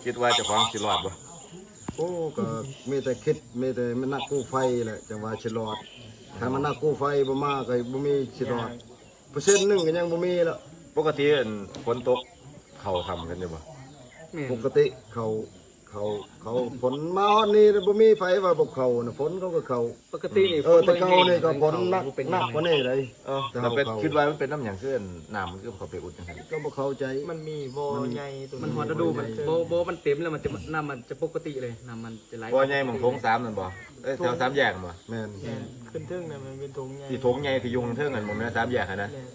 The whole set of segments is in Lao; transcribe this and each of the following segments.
ຄິດວ່າເຈົ້າຂອງຊິລອດບໍ່? ໂອ້ ກໍມີແຕ່ຄິດ ມີແຕ່ແມ່ນນັກກູ້ໄພແຫຼະ ຈັ່ງວ່າຊິລອດ. ຖ້າມັນນັກກູ້ໄພບໍ່ມາ ກໍບໍ່ມີຊິລອດ. ເປີເຊັນໜຶ່ງກໍຍັງບໍ່ມີລະ. ປົກກະຕິ ອັນ ຝົນຕົກເຂົ້າຖ້ຳກັນຢູ່ບໍ່? ແມ່ນ ປົກກະຕິເຂົ້າ ເຂົ້າ ເຂົ້າ ຝົນມາຮອດນີ້ ບໍ່ມີໃຜວ່າບໍ່ເຂົ້ານະ ຝົນເຂົາກໍເຂົ້າ. ປົກກະຕິນີ້ ເອີ ຝົນ ແຕ່ເກົ່ານີ້ກໍຝົນໜັກ ບໍ່ເປັນຫຍັງ ໜັກກວ່ານີ້ເດ້. ເອີ ແລ້ວໄປຄິດວ່າມັນເປັນນຳຫຍັງ ຄືນ້ຳມັນຄືເຂົ້າໄປອຸດຈັ່ງຊັ້ນ? ກໍບໍ່ເຂົ້າໃຈ. ມັນມີບໍ່ໃຫຍ່ໂຕ ມັນຮອດລະດູມັນ ບໍ່ ບໍ່ ມັນເຕັມແລ້ວ ມັນຈະ ນ້ຳມັນຈະປົກກະຕິເລີຍ ນ້ຳມັນຈະໄຫຼ. ບໍ່ໃຫຍ່ໝ່ອງໂຖງສາມນັ້ນບໍ່? ເອີ ແຖວສາມແຍກນັ້ນບໍ່? ແມ່ນ ແມ່ນ ຂຶ້ນເທິງນັ້ນມັນເປັນໂຖງໃຫຍ່ ທີ່ໂຖງໃຫຍ່ທີ່ຢູ່ເທິງນັ້ນ ໝ່ອງແນວສາມແຍກຫັ້ນນະ. ແມ່ນ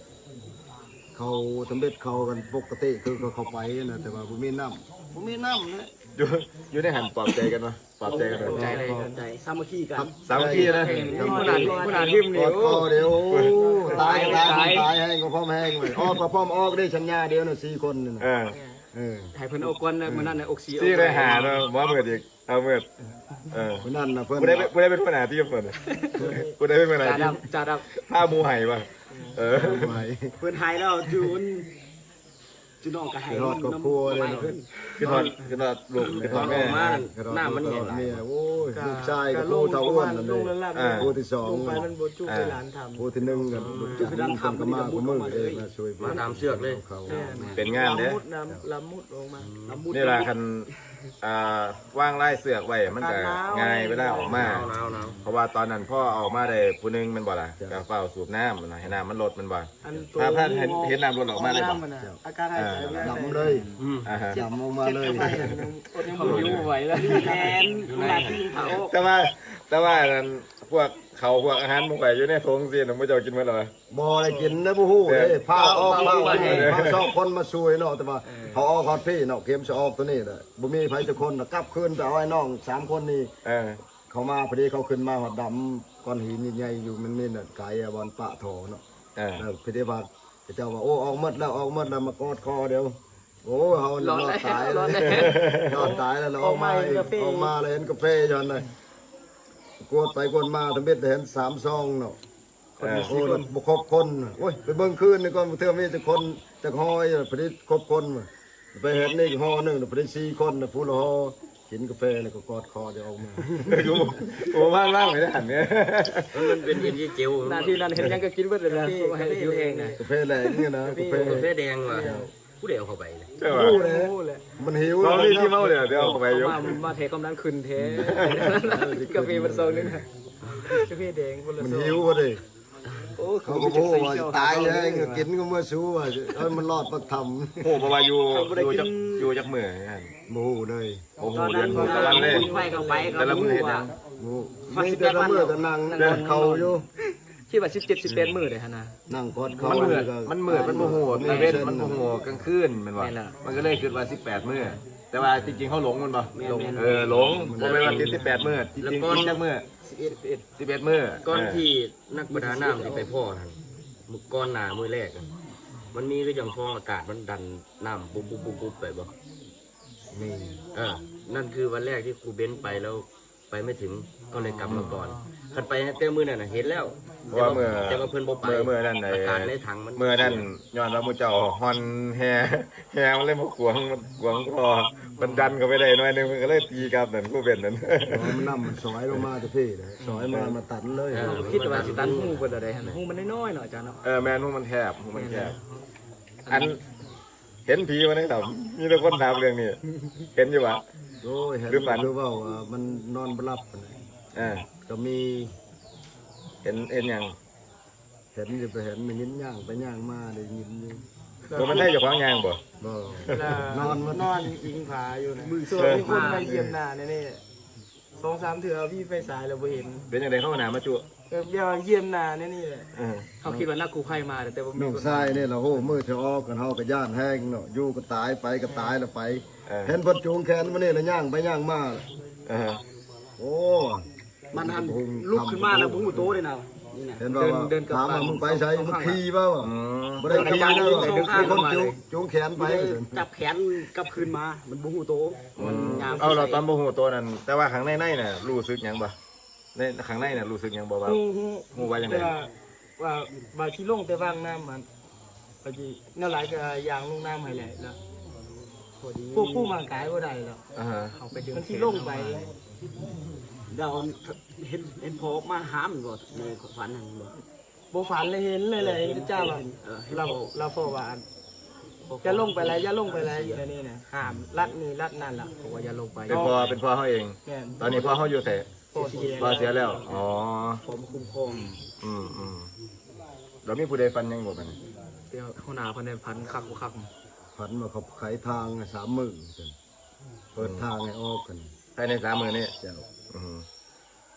ເຂົາສຳເລັດເຂົ້າກັນປົກກະຕິ ຄືເຂົາເຂົ້າໄປນະ ແຕ່ວ່າບໍ່ມີນ້ຳ ບໍ່ມີນ້ຳນະ. ຢູ່ ຢູ່ໃນຫັ້ນປອບໃຈກັນບໍ່? ປອບໃຈກັນ ຂອບໃຈເລີຍ ຂອບໃຈ ສາມັກຄີກັນ ສາມັກຄີນະ. ຜູ້ໜ້າ ຜູ້ໜ້າທີມນີ້ ກອດຄໍດຽວ ໂອ້ ຕາຍ ຕາຍ ຕາຍ ຕາຍແຮງກໍພ້ອມແຮງເວີຍ ອອກກໍພ້ອມອອກເດ້ ສັນຍາດຽວນະ ສີ່ຄົນນີ້ນະ. ເອີ ເອີ ໃຫ້ເພິ່ນອອກກ່ອນນະ ມື້ນັ້ນນະ ອອກສີ່ ສີ່ໄດ້ຫ້າເນາະ ບໍ່ເໝິດອີກ ເອົາເໝິດ. ເອີ ມື້ນັ້ນນະ ເພິ່ນ ຜູ້ໃດ ຜູ້ໃດເປັນຫົວໜ້າທີມເພິ່ນ? ຜູ້ໃດເປັນຫົວໜ້າທີມ? ຈ່າດຳ ພາໝູ່ໄຫ້ບໍ່? ເອີ ເພິ່ນໄຫ້ແລ້ວ ຈຸ ຈຸນ້ອງກໍໄຫ້ ຄອບຄົວເດ້ເນາະ ຄືຮອດ ຄືຮອດລູກ ຄືຮອດແມ່ ມາ ນ້ຳມັນແຫ້ງຫຼາຍ. ໂອ້ຍ ລູກຊາຍກໍຜູ້ເຖົ້າອ້ວນນັ້ນເດ້ ຜູ້ທີສອງ ຜູ້ທີໜຶ່ງກໍມາຄູ່ມື້ເດ້ ມາຊ່ວຍ ມາຕາມເຊືອກເລີຍ ເປັນງານເດ້. ລຳມຸດ ລຳມຸດລົງມາ ນີ້ລະ ຄັນ ອ່າ ວາງລາຍເຊືອກໄວ້ມັນກໍງ່າຍເວລາອອກມາ ເພາະວ່າຕອນນັ້ນພໍອອກມາໄດ້ຜູ້ໜຶ່ງແມ່ນບໍ່ລະ ກໍຟ້າວສູບນ້ຳ ໃຫ້ນ້ຳມັນລົດແມ່ນບໍ່? ຖ້າ ຖ້າເຫັນ ເຫັນນ້ຳລົດອອກມາໄດ້ບໍ່? ອາການຫາຍໃຈບໍ່ໄດ້ ດຳເລີຍ ດຳອອກມາເລີຍ ຢູ່ບໍ່ໄຫວແລ້ວ ແລ່ນ ແລ່ນ ແລ່ນ ແຕ່ວ່າ ແຕ່ວ່າອັນນັ້ນ ພວກເຂົ້າພວກອາຫານໝູ່ຂ້ອຍຢູ່ໃນຖົງຊີ້ນະ ໝູ່ເຈົ້າກິນໝົດແລ້ວຫວາ? ບໍ່ໄດ້ກິນເດ້ ບໍ່ຮູ້ເດ້ ພາອອກ ພາອອກ ພາສອງຄົນມາຊ່ວຍເນາະ ແຕ່ວ່າເຮົາອອກຮອດພີ້ເນາະ ເຂັມສະອອກໂຕນີ້ນະ ບໍ່ມີໃຜຈັກຄົນ ກັບຄືນໄປເອົາໄອ້ນ້ອງສາມຄົນນີ້ ເອີ ເຂົ້າມາ ພໍດີເຂົາຂຶ້ນມາຮອດດຳກ້ອນຫີນໃຫຍ່ໆຢູ່ ມັນມີນັ້ນ ກາຍບ່ອນປະທໍ່ເນາະ ເອີ ເອີ ພິທີບາດ ເຂົາເຈົ້າວ່າ ໂອ້ ອອກໝົດແລ້ວ ອອກໝົດແລ້ວ ມາກອດຄໍດຽວ ໂອ້ ເຮົາລອດຕາຍ ລອດຕາຍແລ້ວ ອອກມາ ອອກມາແລ້ວເຫັນກາເຟຢູ່ຫັ້ນນະ ກວດໄປກວດມາ ທຳອິດເຫັນສາມຊອງເນາະ ຄົນມີສີ່ຄົນ ບໍ່ຄົບຄົນ. ໂອ້ຍ ໄປເບິ່ງຄືນນີ້ກ່ອນ ເທື່ອມີຈັກຄົນ ຈັກຫໍ່ ພໍດີຄົບຄົນ. ໄປເຫັນອີກຫໍ່ໜຶ່ງ ພໍດີສີ່ຄົນ ຜູ້ລະຫໍ່ ກິນກາເຟແລ້ວກໍກອດຄໍຈະອອກມາ. ໂອ້ ວ່າງໆໄປໄດ້ຫັ້ນເນຍ ມັນເປັນເປັນເຈວ ໜ້າທີ່ນັ້ນເຮັດຫຍັງກໍກິນເບິດແຫຼະນະ ເພາະວ່າໃຫ້ຜິວແຫ້ງນະ ກາເຟແດງນີ້ນະ ກາເຟ ກາເຟແດງວ່າ ຜູ້ໃດເອົາເຂົ້າໄປເລີຍ ຮູ້ແຫຼະ ມັນຫິວ ເຮົາມີທີ່ເມົາເລີຍ ດຽວເອົາໄປຢູ່ ມາ ມາແທ້ຄວາມດັນຂຶ້ນແທ້ ກາເຟມັນຊອງໜຶ່ງ ກາເຟແດງຄົນລະຊອງ ມັນຫິວບໍ່ເດ້ ໂອ້ ເຂົາກໍບໍ່ຮູ້ວ່າຕາຍແລ້ວ ກິນກໍເມື່ອຊູວ່າ ເອີ ມັນລອດປາກຖ້ຳ ຮູ້ບໍ່ວ່າຢູ່ ຢູ່ຈັກ ຢູ່ຈັກມື້ຫັ້ນ ບໍ່ຮູ້ເລີຍ ບໍ່ຮູ້ເດືອນ ບໍ່ຮູ້ຕາວັນເລີຍ ໄຟເຂົ້າໄປກໍບໍ່ຮູ້ວ່າ ມີແຕ່ລະມື້ກໍນັ່ງກອດເຂົ່າຢູ່ ຄິດວ່າສິບເຈັດ ສິບແປດມື້ເດ້ຫັ້ນນະ ນັ່ງກອດເຂົ່າ ມັນມືດ ມັນມືດ ມັນບໍ່ຮູ້ຕາເວັນ ມັນບໍ່ຮູ້ກາງຄືນແມ່ນບໍ່ ມັນກໍເລີຍຄິດວ່າສິບແປດມື້ ແຕ່ວ່າທີ່ຈິງເຮົາຫຼົງແມ່ນບໍ່ ເອີ ຫຼົງ ບໍ່ແມ່ນວ່າຕິດສິບແປດມື້ ທີ່ຈິງຕິດຈັກມື້ ສິບເອັດ ສິບເອັດມື້ ກ່ອນທີ່ນັກປະດານ້ຳຊິໄປພໍ້ຫັ້ນ ມື້ກ່ອນໜ້າມື້ແລກຫັ້ນ ມັນມີຄືຈັ່ງຟອງອາກາດມັນດັນນ້ຳປຸບໆໆໄປບໍ່? ມີ ເອີ ນັ້ນຄືວັນແລກທີ່ຄູເບັນໄປແລ້ວ ໄປໄມ່ເຖິງ ກໍເລີຍກັບມາກ່ອນ ຄັນໄປແຕ່ມື້ນັ້ນນະເຫັນແລ້ວ ເພາະວ່າເມື່ອ ແຕ່ວ່າເພິ່ນບໍ່ໄປ ເມື່ອ ເມື່ອນັ້ນ ອາກາດໃນຖັງມັນ ເມື່ອນັ້ນຍ້ອນວ່າໝູ່ເຈົ້າຮ່ອນແຮ່ ແຮ່ມັນເລີຍມາຂວາງ ຂວາງທໍ່ ມັນດັນເຂົ້າໄປໄດ້ໜ້ອຍໜຶ່ງ ມັນກໍເລີຍຕີກັບນັ້ນ ຄູເບັນນັ້ນ ອໍ ນ້ຳມັນສອຍລົງມາແຕ່ພີ້ເດ້ ສອຍມາ ມາຕັນເລີຍ ເອີ ຄິດວ່າຊິຕັນຮູເພິ່ນລະໄດຫັ້ນ ຮູມັນນ້ອຍໆເນາະອາຈານເນາະ ເອີ ແມ່ນ ຮູມັນແຄບ ຮູມັນແຄບ ອັນ ເຫັນຜີບໍ່ໃນຖ້ຳ? ມີແຕ່ຄົນຖາມເລື່ອງນີ້ ເຫັນຢູ່ຫວາ? ໂອ້ຍ ເຫັນ ຫຼືຝັນ? ຄືເວົ້າວ່າມັນນອນບໍ່ຫຼັບຫັ້ນນະ ເອີ ກໍມີ ເຫັນ ເຫັນຫຍັງ? ເຫັນຢູ່ ໄປເຫັນ ໄດ້ຍິນຍ່າງໄປຍ່າງມາ ໄດ້ຍິນຢູ່ ບໍ່ແມ່ນໄທເຈົ້າຂອງຍ່າງບໍ່? ບໍ່ ນອນໝົດ ນອນອີງຜາຢູ່ນະ ມື້ເຊົ້າມີຄົນມາຢ້ຽມໜ້າແນ່ໆ ສອງສາມເທື່ອມີໄຟສາຍແລ້ວບໍ່ເຫັນ ເປັນຈັ່ງໃດເຂົາໜ້າມາຈຸ ເອີ ແບບວ່າຢ້ຽມໜ້າແນວນີ້ແຫຼະ ເອີ ເຮົາຄິດວ່ານັກກູ້ໄພມາ ແຕ່ວ່າມີ ນ້ອງຊາຍນີ້ລະ ໂຫ ມື້ທີ່ອອກກັນ ເຮົາກໍຢ້ານແຮງເນາະ ຢູ່ກໍຕາຍ ໄປກໍຕາຍ ລະໄປ ເອີ ເຫັນເພິ່ນຈູງແຂນມານີ້ລະ ຍ່າງໄປຍ່າງມາ ເອີ ໂອ້ ມັນຫັ້ນລຸກຂຶ້ນມາແລ້ວບໍ່ຮູ້ໂຕເດ້ນະ ເຫັນບໍ່ວ່າ ຖາມວ່າ ມຶງໄປໃສ? ມຶງຂີ່ບໍ່? ອືມ ບໍ່ໄດ້ຂີ່ເດີ ມີຄົນຈູງ ຈູງແຂນໄປ ຈັບແຂນກັບຄືນມາ ມັນບໍ່ຮູ້ໂຕ ມັນຍ່າງ ເອົາ ແລ້ວຕອນບໍ່ຮູ້ໂຕນັ້ນ ແຕ່ວ່າຂ້າງໃນໃນນະ ຮູ້ສຶກຫຍັງບໍ່? ໃນ ຂ້າງໃນນະ ຮູ້ສຶກຫຍັງບໍ່ວ່າ ຮູ້ ຮູ້ ຮູ້ວ່າຈັ່ງໃດ? ແຕ່ວ່າ ວ່າ ວ່າຊິລົງແຕ່ວາງນ້ຳ ອັນ ວ່າຊິແນວຫຼາຍກໍຍ່າງລົງນ້ຳໃຫ້ແຫຼະ ແລ້ວ ຄວບຄຸມຮ່າງກາຍບໍ່ໄດ້ແລ້ວ. ອ່າຮະ ເຮົາໄປດຶງ ມັນຊິລົງໄປ. ດາວເຫັນ ເຫັນພໍ່ອອກມາຫ້າມບໍ່ ໃນຝັນຫັ້ນບໍ່? ບໍ່ຝັນເລີຍ ເຫັນເລີຍ ເອີ ເຫັນຈ້າວ່າ ເອີ ເຫັນ ລາວ ພໍ່ ລາວເວົ້າວ່າ ຢ່າລົງໄປຫຼາຍ ຢ່າລົງໄປຫຼາຍ ເສຍ ອັນນີ້ນະ ຫ້າມລັດນີ້ລັດນັ້ນລະ ເພາະວ່າຢ່າລົງໄປ. ເປັນພໍ່ ເປັນພໍ່ເຮົາເອງ. ແມ່ນ. ຕອນນີ້ພໍ່ເຮົາຢູ່ໃສ? ພໍ່ເສຍ ພໍ່ເສຍແລ້ວ. ອໍ ພໍ່ມາຄຸ້ມຄອງ. ອືມໆ ແລ້ວມີຜູ້ໃດຝັນຫຍັງບໍ່ບາດນີ້? ແຕ່ຫົວໜ້າເພິ່ນໄດ້ຝັນຄັກບໍ່ຄັກ ຝັນວ່າເຂົາໄຂທາງໃຫ້ສາມມື້ ວ່າຊັ້ນ ເປີດທາງໃຫ້ອອກກັນ ພາຍໃນສາມມື້ນີ້. ເຈົ້າ. ອື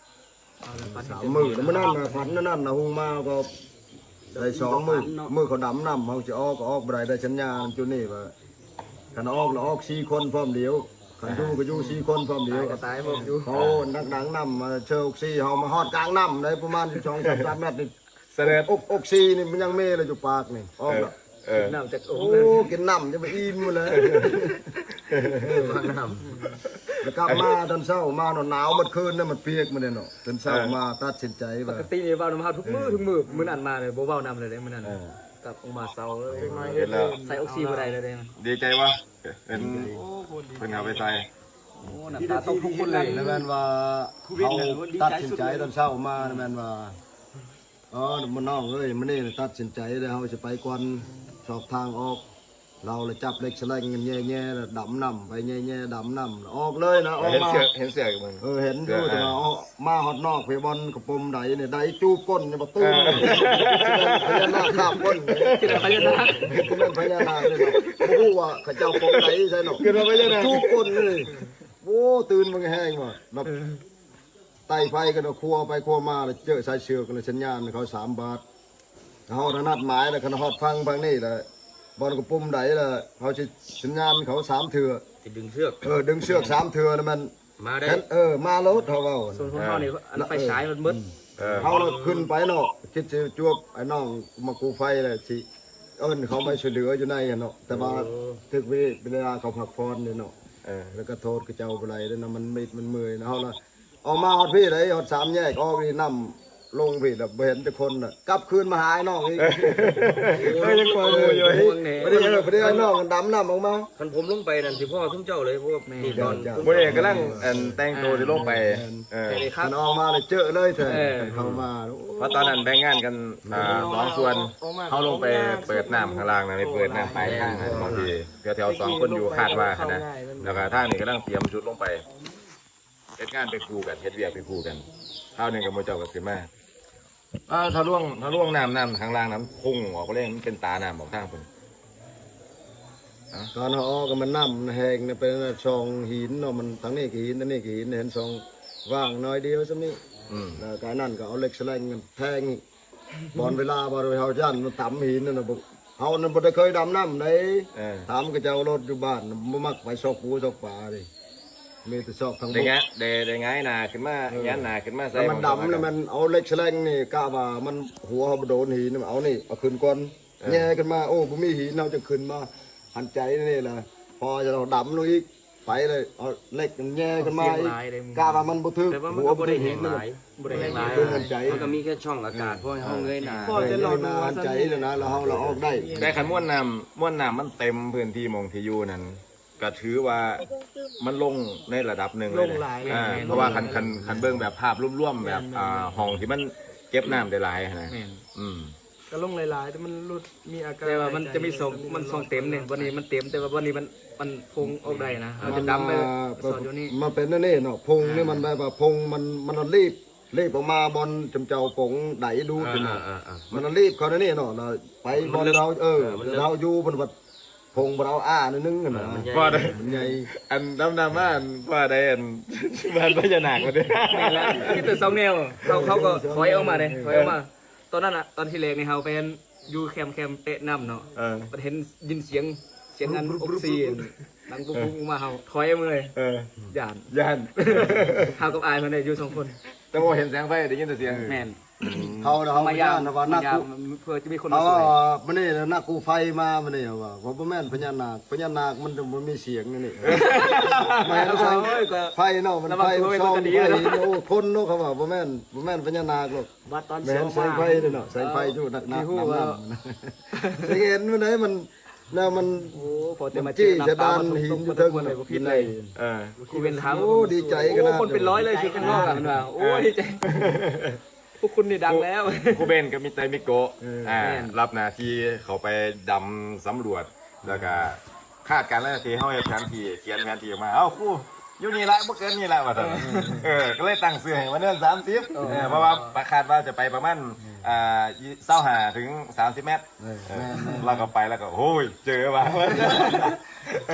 ມ ສາມມື້ ມື້ນັ້ນນະ ຝັນນັ້ນນະ ຮຸ່ງມາກໍໄດ້ສອງມື້ ມື້ເຂົາດຳນ້ຳ ເຮົາຊິອອກກໍອອກບໍ່ໄດ້ ໄດ້ສັນຍານຈຸນີ້ວ່າ ຄັນອອກລະອອກສີ່ຄົນພ້ອມດຽວ ຄັນຢູ່ກໍຢູ່ສີ່ຄົນພ້ອມດຽວ ຕາຍກໍຕາຍພ້ອມຢູ່. ເຂົາໜັກດັງນ້ຳມາເຊີອອກຊີ ເຮົາມາຮອດກາງນ້ຳໄດ້ປະມານສອງສາມແມັດນີ້ ສະເດີດ ອອກ ອອກຊີນີ້ມັນຍັງເມເລີຍຢູ່ປາກນີ້ ອອກ ເອີ ແລ້ວ ເອີ ກິນນ້ຳຈັກອົງ ໂອ້ ກິນນ້ຳຈະໄປອີ່ມພຸ້ນແຫຼະ. ມານ້ຳ ແລ້ວກັບມາຕອນເຊົ້າມາເນາະ ໜາວໝົດຄືນນະ ມັນປຽກໝົດເດເນາະ. ຕື່ນເຊົ້າ ເອີ ມາຕັດສິນໃຈວ່າ ປົກກະຕິນີ້ເວົ້ານຳເຮົາທຸກມື້ ເອີ ທຸກມື້ ມື້ນັ້ນມາເລີຍ ບໍ່ເວົ້ານຳເລີຍເດ້ມື້ນັ້ນ. ເອີ ກັບອອກມາເຊົາເລີຍ ເຫັນແລ້ວ ໃສ່ອອກຊີບໍ່ໄດ້ເລີຍເດ້. ດີໃຈບໍ່? ເຫັນ ໂອ້ ເພິ່ນເອົາໄປໃສ່ ໂອ້ ນ້ຳຕາຕົກທຸກຄົນເລີຍ. ແລ້ວແມ່ນວ່າເຮົາຕັດສິນໃຈຕອນເຊົ້າມາ ແມ່ນວ່າ ອໍ ມະນ້ອງເອີຍ ມື້ນີ້ຕັດສິນໃຈແລ້ວ ເຮົາຊິໄປກ່ອນ ຊອກທາງອອກ. ລາວລະຈັບເຫຼັກສະແລງກັນແຍ່ໆ ດຳນ້ຳໄປແຍ່ໆ ດຳນ້ຳ ອອກເລີຍນະ ອອກມາ ເຫັນເສືອກ ເຫັນເສືອກຢູ່ ເອີ ເຫັນຢູ່ ເອີ ແຕ່ວ່າ ເອີ ມາຮອດນອກພີ້ ບ່ອນກະປຸມໃດນີ້ ໄດ້ຈູບກົ້ນຍັງບໍ່ຕື່ນ. ເອີ ພະຍານາກຄາບກົ້ນ ຄິດວ່າພະຍານາກ ຄິດວ່າພະຍານາກເລີຍເນາະ ບໍ່ຮູ້ວ່າເຂົາເຈົ້າປົມໃດໃສ່ເນາະ ຄິດວ່າພະຍານາກ ຈູບກົ້ນເລີຍ. ໂອ້ ຕື່ນມັນແຮງວ່າ ແລ້ວ ເອີ ໄຕ່ໄຟກັນ ຄົວໄປຄົວມາ ແລ້ວເຈີສາຍເຊືອກ ແລ້ວສັນຍານເຂົາສາມບາດ. ເຮົານະນັດໝາຍແລ້ວ ຄັນຮອດຝັ່ງຝັ່ງນີ້ແລ້ວ ບ່ອນກະປຸມໃດແລ້ວ ເຮົາຊິສັນຍານເຂົາສາມເທື່ອ ຊິດຶງເຊືອກ ເອີ ດຶງເຊືອກສາມເທື່ອ ແລ້ວມັນມາໄດ້ ເອີ ມາໂລດ ເຮົາເວົ້າ. ສ່ວນຂອງເຮົານີ້ ເອີ ອັນໄຟສາຍມັນໝົດ ເອີ ເຮົາລະຂຶ້ນໄປເນາະ ຄິດຊິຈວບໄອ້ນ້ອງມາກູ້ໄຟແລ້ວ ຊິເອີ້ນເຂົາໄປຊ່ວຍເຫຼືອຢູ່ໃນຫັ້ນເນາະ ແຕ່ວ່າ ໂອ້ ຖືກເວລາເຂົາພັກຜ່ອນເດ້ເນາະ. ເອີ ແລ້ວກະໂທດເຂົາເຈົ້າບໍ່ໄດ້ເດ້ນະ ມັນມິດມັນເມື່ອຍນະ ເຮົາລະ ອອກມາຮອດພີ້ໄດ໋ ຮອດສາມແຍກ ອອກນີ້ນ້ຳລົງພີ້ ແລ້ວບໍ່ເຫັນຈັກຄົນນະ ກັບຄືນມາຫາອ້າຍນ້ອງອີກ. ໂອ້ຍ ຍັງພໍຢູ່ ພໍດີ ພໍດີອ້າຍນ້ອງດຳນ້ຳອອກມາ. ຄັນຜົມລົງໄປນັ້ນຊິພໍ້ຊຸມເຈົ້າເລີຍ ເພາະວ່າ ແມ່ນ ຕອນ ເຈົ້າ ມື້ນີ້ກຳລັງ ອັນ ແຕ່ງໂຕຊິລົງໄປ ເອີ ຄັນອອກມາແລ້ວເຈີເລີຍແທ້. ເອີ ເຂົ້າມາ ເພາະຕອນນັ້ນແບ່ງງານກັນ ອ່າ ສອງສ່ວນ ເຮົາລົງໄປເປີດນ້ຳຂ້າງລ່າງນະ ໄປເປີດນ້ຳປາຍທາງນະ ບາງທີແຖວໆ ສອງຄົນຢູ່ ຄາດວ່າຫັ້ນນະ ແລ້ວກະທາງນີ້ກຳລັງຕຽມຊຸດລົງໄປ. ເຮັດງານໄປຄູ່ກັນ ເຮັດວຽກໄປຄູ່ກັນ ຄາວໜຶ່ງກະໝູ່ເຈົ້າກະຂຶ້ນມາ. ອ່າ ທະລວງ ທະລວງນ້ຳ ນ້ຳຂ້າງລ່າງນັ້ນພຸ່ງອອກເລີຍ ມັນເປັນຕານ້ຳອອກທາງພຸ້ນ. ຕອນເຮົາອອກກະມັນນ້ຳແຮງນະ ເປັນຊ່ອງຫີນເນາະ ມັນທາງນີ້ກະຫີນ ທາງນີ້ກະຫີນ ເຫັນຊ່ອງວ່າງໜ້ອຍດຽວຊ່ຳນີ້. ອືມ ແລ້ວກະອັນນັ້ນກະເອົາເຫຼັກສະແລງແທງ ບ່ອນເວລາ ບ່ອນເຮົາຢ້ານມັນຕຳຫີນນັ້ນນະ ເຮົານັ້ນບໍ່ໄດ້ເຄີຍດຳນ້ຳໃດ. ເອີ ຖາມເຂົາເຈົ້າໂລດ ຢູ່ບ້ານບໍ່ມັກໄປຊອກປູຊອກປາເດ້ ມີແຕ່ຊອກທາງບົກ. ໄດ້ງາຍ ໄດ້ ໄດ້ຫງາຍໜ້າຂຶ້ນມາ ເອີ ຫງາຍໜ້າຂຶ້ນມາໃສ່ ແລ້ວມັນດຳ ແລ້ວມັນເອົາເຫຼັກສະແລງນີ້ ກະວ່າມັນຫົວເຮົາບໍ່ໂດນຫີນ ເອົານີ້ເອົາຂຶ້ນກ່ອນ ເອີ ແຍ່ຂຶ້ນມາ ໂອ້ ບໍ່ມີຫີນ ເຮົາຈຶ່ງຂຶ້ນມາຫັນໃຈນີ້ລະ ພໍເຮົາດຳລົງອີກ ໄປເລີຍ ເອົາເຫຼັກແຍ່ຂຶ້ນມາອີກ ກະວ່າມັນບໍ່ຖືກ ແຕ່ວ່າມັນກໍບໍ່ໄດ້ແຮງຫຼາຍ ບໍ່ໄດ້ແຮງຫຼາຍ ມັນກໍມີແຄ່ຊ່ອງອາກາດ ເອີ ພໍໃຫ້ເຮົາເງີຍໜ້າ ເອີ ເງີຍໜ້າຫັນໃຈນີ້ນະ ແລ້ວເຮົາລະອອກໄດ້. ແຕ່ຄັນມວນນ້ຳ ມວນນ້ຳມັນເຕັມພື້ນທີ່ໝ່ອງທີ່ຢູ່ນັ້ນ ກະຖືວ່າມັນລົງໃນລະດັບໜຶ່ງເລີຍ ລົງຫຼາຍ ອ່າ ແມ່ນໆ ເພາະວ່າຄັນ ຄັນ ຄັນເບິ່ງແບບພາບລວມໆ ແບບ ແມ່ນໆ ອ່າ ຫ້ອງທີ່ມັນເກັບນ້ຳໄດ້ຫຼາຍຫັ້ນນະ ແມ່ນ ອືມ ກະລົງຫຼາຍໆ ແຕ່ມັນຫຼຸດ ມີອາການ ແຕ່ວ່າມັນຈະມີຊ່ອງ ມັນຊ່ອງເຕັມເດ້ ບ່ອນນີ້ມັນເຕັມ ແຕ່ວ່າບ່ອນນີ້ມັນ ມັນພຸ່ງອອກໄດ້ນະ ເຮົາຈະດຳໄປ ມັນ ສອດຢູ່ນີ້ ມັນເປັນແນວນີ້ເນາະ ພຸ່ງນີ້ ອ່າ ມັນແບບວ່າພຸ່ງມັນ ມັນລີບ ລີບອອກມາບ່ອນຈຸ່ມເຈົ້າປົງໄດດູດ ອ່າ ເນາະ ອ່າ ມັນລີບເຂົ້າໃນນີ້ເນາະ ແລ້ວໄປບ່ອນເຮົາ ເອີ ເອີ ມັນເລິກ ເຮົາຢູ່ ເພິ່ນວ່າ ພົງບໍ່ໄດ້ເອົາອ້າໜ້ອຍໜຶ່ງຫັ້ນນະ ມັນໃຫຍ່ ເພາະໃດ ມັນໃຫຍ່ ອັນດຳໆມາ ອັນ ເພາະໃດ ອັນ ບ້ານພະຍານາກບໍ່ໄດ້ ມີແຕ່ສອງແນວ ເຂົາ ເຂົາກໍຖອຍອອກມາເດ້ ຖອຍອອກມາ ເອີ ຕອນນັ້ນນະ ຕອນທີແລກນີ້ເຮົາໄປ ຢູ່ແຄມ ແຄມແຕະນ້ຳເນາະ ເອີ ບັດເຫັນ ຍິນສຽງ ສຽງອັນອົກຊີນ ດັງປຸ້ງໆ ເອີ ອອກມາ ເຮົາຖອຍອອກມາເລີຍ ເອີ ຢ້ານ ຢ້ານ ເຮົາກັບອ້າຍເພິ່ນເດ້ ຢູ່ສອງຄົນ ແຕ່ບໍ່ເຫັນແສງໄຟ ໄດ້ຍິນແຕ່ສຽງ ແມ່ນ ເຮົາ ເຮົາ ເຮົາ ຢ້ານ ເຮົາວ່າ ເຮົາ ຢ້ານ ເພື່ອຈະມີຄົນມາຊ່ວຍ ເຮົາວ່າມື້ນີ້ນະ ນັກກູ້ໄຟມາມື້ນີ້ ເຮົາວ່າ ບໍ່ ບໍ່ແມ່ນພະຍານາກ ພະຍານາກມັນຈະບໍ່ມີສຽງນີ້ ມາເຫັນແສງໄຟເນາະ ມັນໄຟສ່ອງໄຟ ໂອ້ ຄົນເນາະ ເຂົາວ່າ ບໍ່ແມ່ນ ບໍ່ແມ່ນພະຍານາກດອກ ບັດຕອນ ແມ່ນແສງໄຟເດ້ເນາະ ແສງໄຟຢູ່ນັກໆ ເອີ ນຳ ຊິເຫັນມື້ໃດມັນ ແລ້ວມັນ ໂອ້ ພໍແຕ່ມາເຈີນ້ຳຕາ ມັນຈີ່ສະດານຫີນຢູ່ເທິງ ບໍ່ຄິດເລີຍ ເອີ ຄູເບັນຖາມ ໂອ້ ດີໃຈຂະໜາດ ໂອ້ ຄົນເປັນຮ້ອຍເລີຍ ຢູ່ຂ້າງນອກ ເພິ່ນວ່າ ໂອ້ ດີໃຈ ພວກຄຸນນີ້ດັງແລ້ວ ຄູເບັນກັບມິດໄຕມິໂກະ ເອີ ອ່າ ແມ່ນ ຮັບໜ້າທີ່ເຂົ້າໄປດຳສຳຫຼວດ ແລ້ວກະຄາດການແລ້ວ ທີ່ເຮົາເຮັດແຜນທີ່ ຂຽນແຜນທີ່ອອກມາ ເອົ້າ ຄູ ຢູ່ນີ້ລະ ບໍ່ເກີນນີ້ລະ ວ່າຊັ້ນ ເອີ ກໍເລີຍຕັ້ງຊື່ໃຫ້ວ່າເນີນສາມສິບ ເອີ ເອີ ເພາະວ່າຄາດວ່າຈະໄປປະມານ ອ່າ ຊາວຫ້າເຖິງສາມສິບແມັດ ເອີ ເອີ ແມ່ນໆ ລາວກໍໄປ ລາວກໍ ໂອ້ຍ ເຈີວ່າ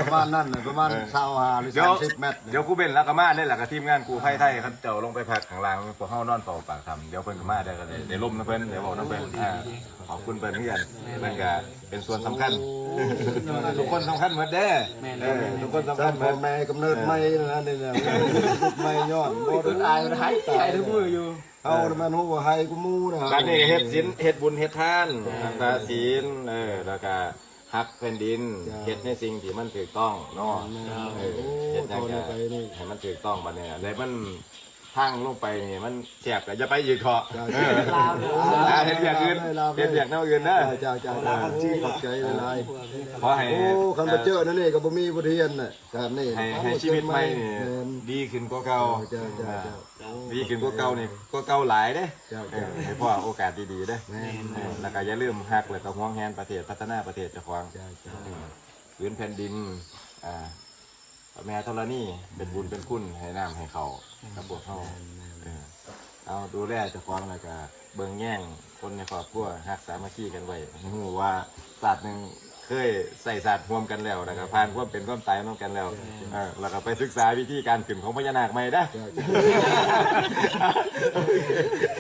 ປະມານນັ້ນນະ ປະມານ ເອີ ຊາວຫ້າ ຫຼື ດຽວ ສາມສິບແມັດ ດຽວຄູເບັນລາວກໍມາເດ້ ລາວກໍທີມງານກູ້ໄພໄທ ເຂົາເຈົ້າລົງໄປພັກຂ້າງລ່າງ ພວກເຮົານອນເຝົ້າປາກຖ້ຳ ດຽວເພິ່ນກໍມາ ດຽວກໍໄດ້ ໄດ້ລົມນຳເພິ່ນ ໄດ້ເວົ້ານຳເພິ່ນ ອ່າ ຂອບຄຸນເພິ່ນຄືກັນ ເພິ່ນກໍເປັນສ່ວນສຳຄັນ ທຸກຄົນສຳຄັນໝົດເດ້ ແມ່ນ ເອີ ທຸກຄົນສຳຄັນໝົດ ພໍ່ແມ່ກຳເນີດໃໝ່ນັ້ນນີ້ແຫຼະ ໃໝ່ຍ້ອນ ໂອ້ຍ ບໍ່ໄດ້ ອາຍ ຫາຍໃຈທຸກມື້ຢູ່ ເຮົານະແມ່ນຮູ້ວ່າໄຮກູ່ໝູ່ນະ ບັດນີ້ກໍເຮັດສິນ ເຮັດບຸນເຮັດທານ ເອີ ຮັກສາສິນ ເອີ ແລ້ວກໍຮັກແຜ່ນດິນ ເຈົ້າ ເຮັດໃນສິ່ງທີ່ມັນຖືກຕ້ອງເນາະ ແມ່ນ ເອີ ໂອ້ ເຮັດຫຍັງກໍໃຫ້ມັນຖືກຕ້ອງ ບັດນີ້ແລ້ວມັນທາງລົງໄປນີ້ມັນແຄບ ກໍຢ່າໄປອີກເຖາະ ເຈົ້າ ເອີ ເຮັດວຽກອື່ນ ເຮັດວຽກແນວອື່ນເດີ ເຈົ້າ ເຈົ້າ ເຈົ້າ ຂອບໃຈຫຼາຍໆ ຂໍໃຫ້ ໂອ້ ຄັນບໍ່ເຈີແນວນີ້ກໍບໍ່ມີບົດຮຽນນະ ການນີ້ ໃຫ້ ໃຫ້ຊີວິດໃໝ່ນີ້ ແມ່ນ ດີຂຶ້ນກວ່າເກົ່າ ເຈົ້າ ເຈົ້າ ເຈົ້າ ເຈົ້າ ດີຂຶ້ນກວ່າເກົ່ານີ້ ກວ່າເກົ່າຫຼາຍເດ້ ເຈົ້າ ເຈົ້າ ເອີ ໃຫ້ພໍ້ໂອກາດດີໆເດ້ ແມ່ນ ເອີ ແລ້ວກໍຢ່າລືມຮັກ ແລ້ວກໍຫວງແຫນປະເທດ ພັດທະນາປະເທດເຈົ້າຂອງ ເຈົ້າ ເຈົ້າ ເອີ ຜືນແຜ່ນດິນ ອ່າ ພະແມ່ທໍລະນີ ເປັນບຸນເປັນຄຸນໃຫ້ນ້ຳໃຫ້ເຂົ້າກັບພວກເຮົາ ແມ່ນໆ ເອີ ເອົາ ດູແລເຈົ້າຂອງ ແລ້ວກໍເບິ່ງແຍງຄົນໃນຄອບຄົວ ຮັກສາມັກຄີກັນໄວ້ ຮູ້ວ່າຊາດໜຶ່ງ ເຄີຍໃຊ້ຊາດຮ່ວມກັນແລ້ວ ແລ້ວກໍຜ່ານຄວາມເປັນຄວາມຕາຍນຳກັນແລ້ວ ເອີ ແລ້ວກໍໄປສຶກສາວິທີການຂຶ້ນຂອງພະຍານາກໃໝ່ເດີ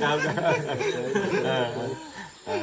ເຈົ້າ ເຈົ້າ ເຈົ້າ ເອີ ເອີ